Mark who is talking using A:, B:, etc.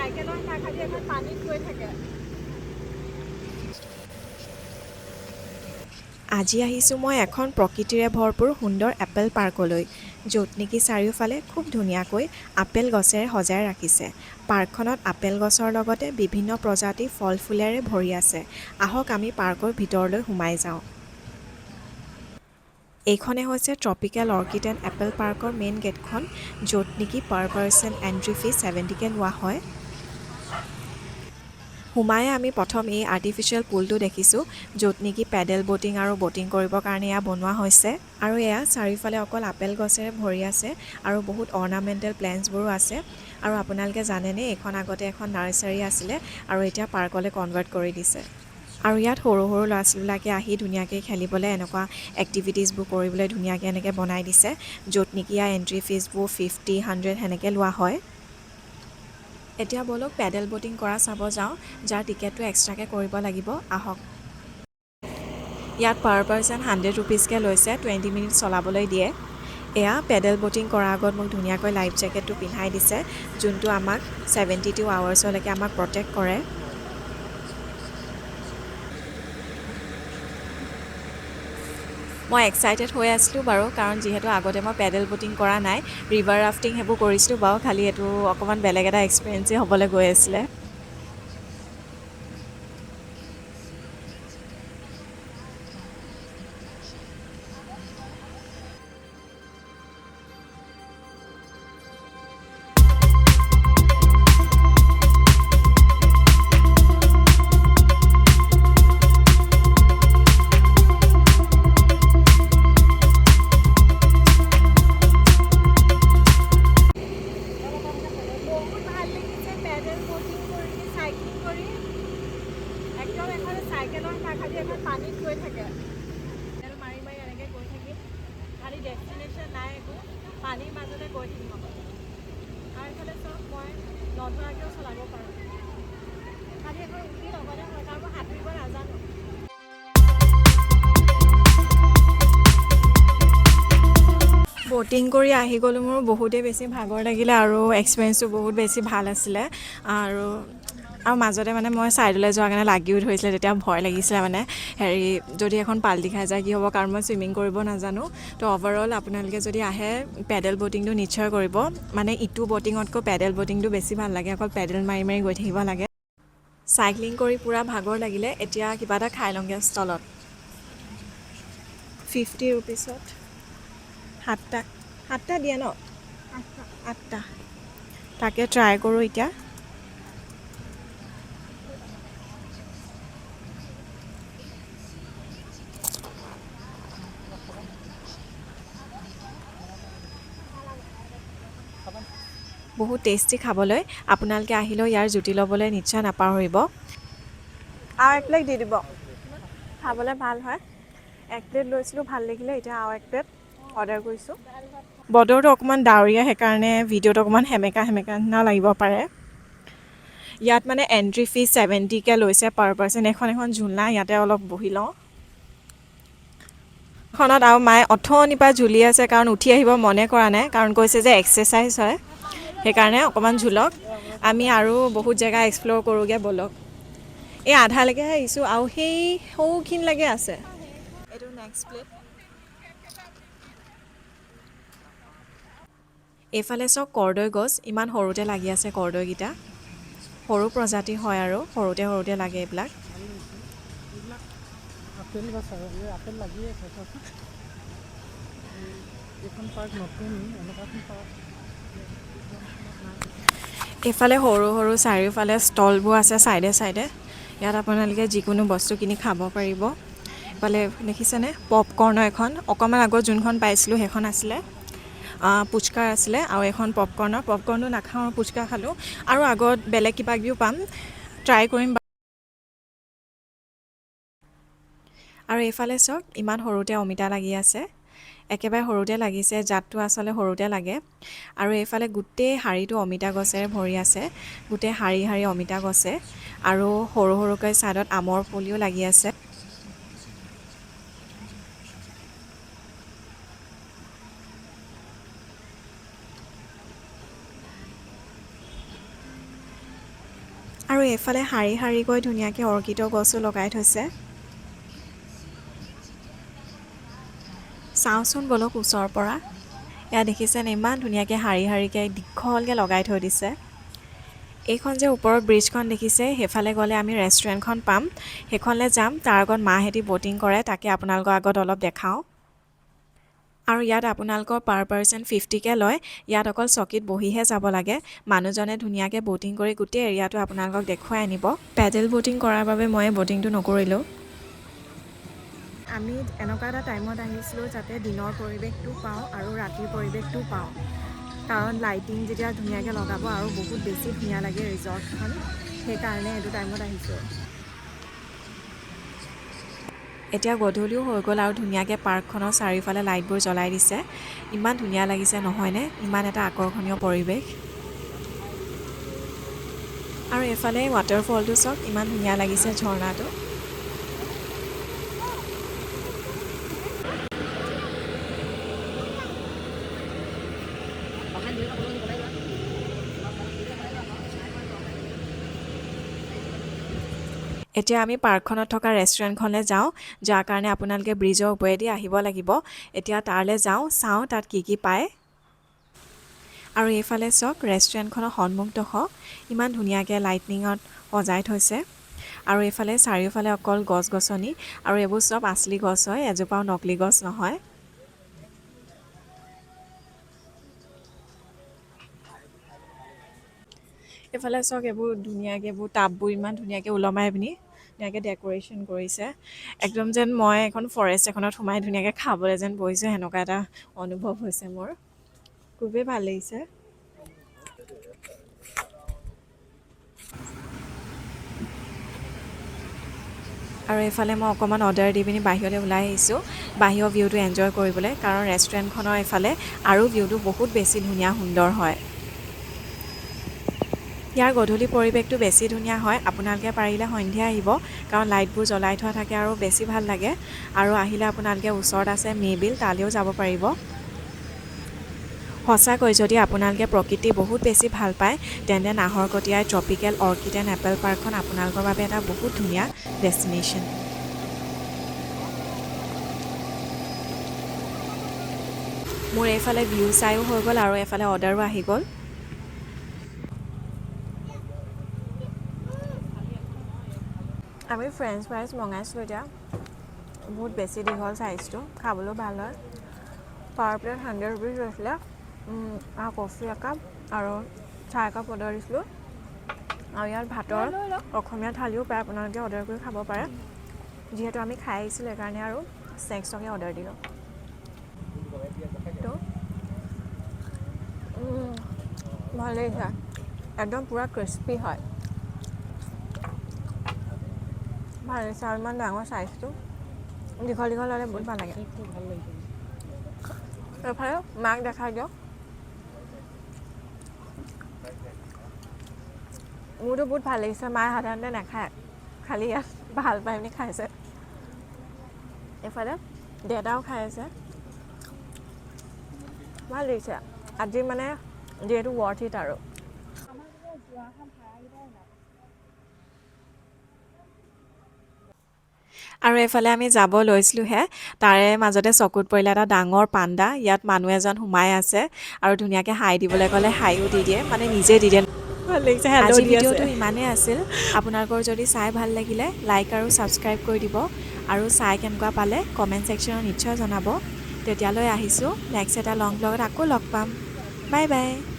A: চাইকেলৰ নিচিনা, খালি এখন পানীত গৈ থাকে।
B: আজি আহিছোঁ মই এখন প্ৰকৃতিৰে ভৰপূৰ সুন্দৰ এপল পাৰ্কলৈ, য'ত নেকি চাৰিওফালে খুব ধুনীয়াকৈ আপেল গছেৰে সজাই ৰাখিছে। পাৰ্কখনত আপেল গছৰ লগতে বিভিন্ন প্ৰজাতিৰ ফল ফুলেৰে ভৰি আছে। আহক, আমি পাৰ্কৰ ভিতৰলৈ সোমাই যাওঁ। এইখনে হৈছে ট্ৰপিকেল অৰ্কিড এণ্ড এপল পাৰ্কৰ মেইন গেটখন, য'ত নেকি পাৰ পাৰ্চন এণ্ট্ৰি ফিজ 70কৈ লোৱা হয়। সোমায়ে আমি প্ৰথম এই আৰ্টিফিচিয়েল পুলটো দেখিছোঁ, য'ত নেকি পেডেল ব'টিং আৰু ব'টিং কৰিবৰ কাৰণে এয়া বনোৱা হৈছে। আৰু এয়া চাৰিওফালে অকল আপেল গছেৰে ভৰি আছে আৰু বহুত অৰ্ণামেণ্টেল প্লেণ্টছবোৰো আছে। আৰু আপোনালোকে জানেনে, এইখন আগতে এখন নাৰ্চাৰী আছিলে আৰু এতিয়া পাৰ্কলৈ কনভাৰ্ট কৰি দিছে। আৰু ইয়াত সৰু সৰু ল'ৰা ছোৱালীবিলাকে আহি ধুনীয়াকৈ খেলিবলৈ, এনেকুৱা এক্টিভিটিছবোৰ কৰিবলৈ ধুনীয়াকৈ এনেকৈ বনাই দিছে, য'ত নেকি ইয়াৰ এণ্ট্ৰি ফিজবোৰ 50, 100 সেনেকৈ লোৱা হয়। এতিয়া ব'লক, পেডেল ব'টিং কৰা চাব যাওঁ, যাৰ টিকেটটো এক্সট্ৰাকৈ কৰিব লাগিব। আহক। ইয়াত পাৰ পাৰ্চন 100 ৰুপিজকৈ লৈছে, 20 মিনিট চলাবলৈ দিয়ে। এয়া পেডেল ব'টিং কৰাৰ আগত মোক ধুনীয়াকৈ লাইফ জেকেটটো পিন্ধাই দিছে, যোনটো আমাক 72 আৱাৰ্ছলৈকে আমাক প্ৰটেক্ট কৰে। মই এক্সাইটেড হৈ আছিলোঁ বাৰু, কাৰণ যিহেতু আগতে মই পেডেল ব'টিং কৰা নাই। ৰিভাৰ ৰাফটিং সেইবোৰ কৰিছিলোঁ বাৰু, খালি এইটো অকণমান বেলেগ এটা এক্সপিৰিয়েঞ্চেই হ'বলৈ গৈ আছিলে।
A: বহুত ভাল লাগিছে পেডেল ব'টিং কৰি, চাইক্লিং কৰি। একদম এখন চাইকেলৰ নিচিনা, খালি এখন পানীত গৈ থাকে। পেডেল মাৰি মাৰি এনেকৈ গৈ থাকিম, খালি ডেষ্টিনেশ্যন নাই একো, পানীৰ মাজতে গৈ থাকিম অকল। আৰু এইফালে চব মই নধৰাকৈও চলাব পাৰোঁ, খালি এখন উঠি নগ'লে হয়, কাৰণ মই সাঁতুৰিব নাজানো।
B: ব'টিং কৰি আহি গ'লোঁ। মোৰ বহুতেই বেছি ভাগৰ লাগিলে আৰু এক্সপিৰিয়েঞ্চটো বহুত বেছি ভাল আছিলে। আৰু আৰু মাজতে মানে মই ছাইডলৈ যোৱাৰ কাৰণে লাগিও ধৰিছিলে, তেতিয়া ভয় লাগিছিলে, মানে হেৰি যদি এখন পাল্টি খাই যায় কি হ'ব, কাৰণ মই চুইমিং কৰিব নাজানো। তো অভাৰঅল আপোনালোকে যদি আহে, পেডেল ব'টিংটো নিশ্চয় কৰিব। মানে ইটো ব'টিঙতকৈ পেডেল ব'টিংটো বেছি ভাল লাগে, অকল পেডেল মাৰি মাৰি গৈ থাকিব লাগে। চাইক্লিং কৰি পূৰা ভাগৰ লাগিলে। এতিয়া কিবা এটা খাই লওঁগৈ ষ্টলত। 50 ৰুপিছত সাতটা, সাতটা দিয়ে ন? আঠটা। তাকে ট্ৰাই কৰোঁ এতিয়া। বহুত টেষ্টি খাবলৈ। আপোনালোকে আহিলেও ইয়াৰ জুতি ল'বলৈ নিশ্চয় নাপাহৰিব। আৰু এক প্লেট দি দিব। খাবলৈ ভাল হয়। এক প্লেট লৈছিলোঁ, ভাল লাগিলে। এতিয়া আৰু এক প্লেট অৰ্ডাৰ কৰিছোঁ। বতৰটো অকণমান ডাৱৰীয়া, সেইকাৰণে ভিডিঅ'টো অকণমান সেমেকা সেমেকা নিচিনা লাগিব পাৰে। ইয়াত মানে এণ্ট্ৰি ফিজ 70কৈ লৈছে পাৰ পাৰ্চন। এখন এখন ঝুলনা, ইয়াতে অলপ বহি লওঁ খনত। আৰু মায়ে অথনিৰ পৰা ঝুলি আছে, কাৰণ উঠি আহিব মনে কৰা নাই, কাৰণ কৈছে যে এক্সাৰচাইজ হয়, সেইকাৰণে অকণমান ঝুলক। আমি আৰু বহুত জেগা এক্সপ্ল'ৰ কৰোঁগৈ ব'লক। এই আধালৈকেহে আহিছোঁ আৰু সেই সৌখিনিলৈকে আছে। এইটো নেক্সট প্লেট। এইফালে চাওক, কৰ্দৈ গছ ইমান সৰুতে লাগি আছে। কৰ্দৈকেইটা সৰু প্ৰজাতিৰ হয় আৰু সৰুতে সৰুতে লাগে এইবিলাক।
C: এইবিলাক আপেল গছ আৰু এই আপেল লাগিয়ে আছে, চোৱাচোন। এইখন পাৰ্ক নতুন, এনেকুৱাখন পাৰ্ক নাই।
B: এইফালে সৰু সৰু চাৰিওফালে ষ্টলবোৰ আছে ছাইডে ছাইডে। ইয়াত আপোনালোকে যিকোনো বস্তু কিনি খাব পাৰিব। এইফালে দেখিছেনে, পপকৰ্ণৰ এখন। অকণমান আগত যোনখন পাইছিলোঁ, সেইখন আছিলে পুচকাৰ আছিলে আৰু এখন পপকৰ্ণৰ। পপকৰ্ণো নাখাওঁ, পুচকা খালোঁ। আৰু আগত বেলেগ কিবা কিবিও পাম, ট্ৰাই কৰিম। আৰু এইফালে চাওক, ইমান সৰুতে অমিতা লাগি আছে। একেবাৰে সৰুতে লাগিছে। জাতটো আচলতে সৰুতে লাগে। আৰু এইফালে গোটেই শাৰীটো অমিতা গছেৰে ভৰি আছে, গোটেই শাৰী শাৰী অমিতা গছে। আৰু সৰু সৰুকৈ ছাইডত আমৰ পুলিও লাগি আছে। এইফালে শাৰী শাৰীকৈ ধুনীয়াকৈ অৰ্কিডৰ গছো লগাই থৈছে। চাওঁচোন ব'লক ওচৰৰ পৰা। এয়া দেখিছেনে, ইমান ধুনীয়াকৈ শাৰী শাৰীকৈ দীঘলকৈ লগাই থৈ দিছে। এইখন যে ওপৰত ব্ৰিজখন দেখিছে, সেইফালে গ'লে আমি ৰেষ্টুৰেণ্টখন পাম, সেইখনলৈ যাম। তাৰ আগত মাহঁতি ব'টিং কৰে, তাকে আপোনালোকৰ আগত অলপ দেখাওঁ। আৰু ইয়াত আপোনালোকৰ পাৰ পাৰ্চন 50কৈ লয়। ইয়াত অকল চকীত বহিহে যাব লাগে। মানুহজনে ধুনীয়াকৈ ব'টিং কৰি গোটেই এৰিয়াটো আপোনালোকক দেখুৱাই আনিব। পেডেল ব'টিং কৰাৰ বাবে মই ব'টিংটো নকৰিলোঁ। আমি এনেকুৱা এটা টাইমত আহিছিলোঁ যাতে দিনৰ পৰিৱেশটো পাওঁ আৰু ৰাতিৰ পৰিৱেশটো পাওঁ, কাৰণ লাইটিং যেতিয়া ধুনীয়াকৈ লগাব আৰু বহুত বেছি ধুনীয়া লাগে ৰিজৰ্টখন। সেইকাৰণে এইটো টাইমত আহিছোঁ। এতিয়া গধূলিও হৈ গ'ল আৰু ধুনীয়াকৈ পাৰ্কখনৰ চাৰিওফালে লাইটবোৰ জ্বলাই দিছে। ইমান ধুনীয়া লাগিছে নহয়নে? ইমান এটা আকৰ্ষণীয় পৰিৱেশ। আৰু এইফালে ৱাটাৰফলটো চাওক, ইমান ধুনীয়া লাগিছে ঝৰ্ণাটো। এতিয়া আমি পাৰ্কখনত থকা ৰেষ্টুৰেণ্টখনলৈ যাওঁ, যাৰ কাৰণে আপোনালোকে ব্ৰিজৰ ওপৰেদি আহিব লাগিব। এতিয়া তালৈ যাওঁ, চাওঁ তাত কি কি পায়। আৰু এইফালে চাওক, ৰেষ্টুৰেণ্টখনৰ সন্মুখডোখৰ ইমান ধুনীয়াকৈ লাইটনিঙত সজাই থৈছে। আৰু এইফালে চাৰিওফালে অকল গছ গছনি আৰু এইবোৰ চব আচলি গছ হয়, এজোপাও নকলি গছ নহয়। এইফালে চাওক, এইবোৰ ধুনীয়াকৈ এইবোৰ টাববোৰ ইমান ধুনীয়াকৈ ওলমাই পিনি ধুনীয়াকৈ ডেক'ৰেশ্যন কৰিছে। একদম যেন মই এখন ফৰেষ্ট এখনত সোমাই ধুনীয়াকৈ খাবলৈ যেন বহিছোঁ, সেনেকুৱা এটা অনুভৱ হৈছে মোৰ। খুবেই ভাল লাগিছে। আৰু এইফালে মই অকণমান অৰ্ডাৰ দি পিনি বাহিৰলৈ ওলাই আহিছোঁ, বাহিৰৰ ভিউটো এনজয় কৰিবলৈ, কাৰণ ৰেষ্টুৰেণ্টখনৰ এইফালে আৰু ভিউটো বহুত বেছি ধুনীয়া সুন্দৰ হয়। ইয়াৰ গধূলি পৰিৱেশটো বেছি ধুনীয়া হয়। আপোনালোকে পাৰিলে সন্ধিয়া আহিব, কাৰণ লাইটবোৰ জ্বলাই থোৱা থাকে আৰু বেছি ভাল লাগে। আৰু আহিলে আপোনালোকে ওচৰত আছে মেবিল, তালৈও যাব পাৰিব। সঁচাকৈ যদি আপোনালোকে প্ৰকৃতি বহুত বেছি ভাল পায়, তেন্তে নাহৰকটীয়াৰ ট্ৰপিকেল অৰ্কিড এণ্ড এপেল পাৰ্কখন আপোনালোকৰ বাবে এটা বহুত ধুনীয়া ডেষ্টিনেশ্যন। মোৰ এইফালে ভিউ চায়ো হৈ গ'ল আৰু এইফালে অৰ্ডাৰো আহি গ'ল। আমি ফ্ৰেঞ্চ ফ্ৰাইজ মঙাইছিলোঁ। এতিয়া বহুত বেছি দীঘল চাইজটো, খাবলৈও ভাল হয়। পাৰ প্লেট 100 ৰুপিজ লৈছিলে। আৰু কফি একাপ আৰু চাহ একাপ অৰ্ডাৰ দিছিলোঁ। আৰু ইয়াত ভাতৰ অসমীয়া থালিও পায়, আপোনালোকে অৰ্ডাৰ কৰি খাব পাৰে। যিহেতু আমি খাই আহিছিলোঁ, সেইকাৰণে আৰু স্নেক্সকে অৰ্ডাৰ দিলোঁ। তো ভাল লাগিছে, একদম পূৰা ক্ৰিস্পি হয়, ভাল লাগিছে। আৰু ইমান ডাঙৰ চাইজটো, দীঘল দীঘল হ'লে বহুত ভাল লাগে।
C: ভাল লাগিছে।
B: এইফালে মাক দেখাই দিয়ক। মোৰতো বহুত ভাল লাগিছে। মায়ে সাধাৰণতে নাখায়, খালি ইয়াত ভাল পাই পিনি খাইছে। এইফালে দেউতাও খাই আছে। ভাল লাগিছে আজি, মানে যিহেতু ৱৰ্থ it আৰু।
A: আমাৰ যোৱাখন ভাড়াকেইটাই নাই।
B: আৰু এইফালে আমি যাব লৈছিলোঁহে, তাৰে মাজতে চকুত পৰিলে এটা ডাঙৰ পাণ্ডা। ইয়াত মানুহ এজন সোমাই আছে আৰু ধুনীয়াকৈ হাই দিবলৈ ক'লে হাইও দি দিয়ে, মানে নিজে দি দিয়ে।
A: ভাল লাগিছে, হেল্ল'
B: আজি
A: দি আছে।
B: ভিডিঅ'টো ইমানেই আছিল। আপোনালোকৰ যদি চাই ভাল লাগিলে লাইক আৰু ছাবস্ক্ৰাইব কৰি দিব আৰু চাই কেনেকুৱা পালে কমেণ্ট ছেকশ্যনত নিশ্চয় জনাব। তেতিয়ালৈ আহিছোঁ, নেক্সট এটা লং ব্লগত আকৌ লগ পাম। Bye bye.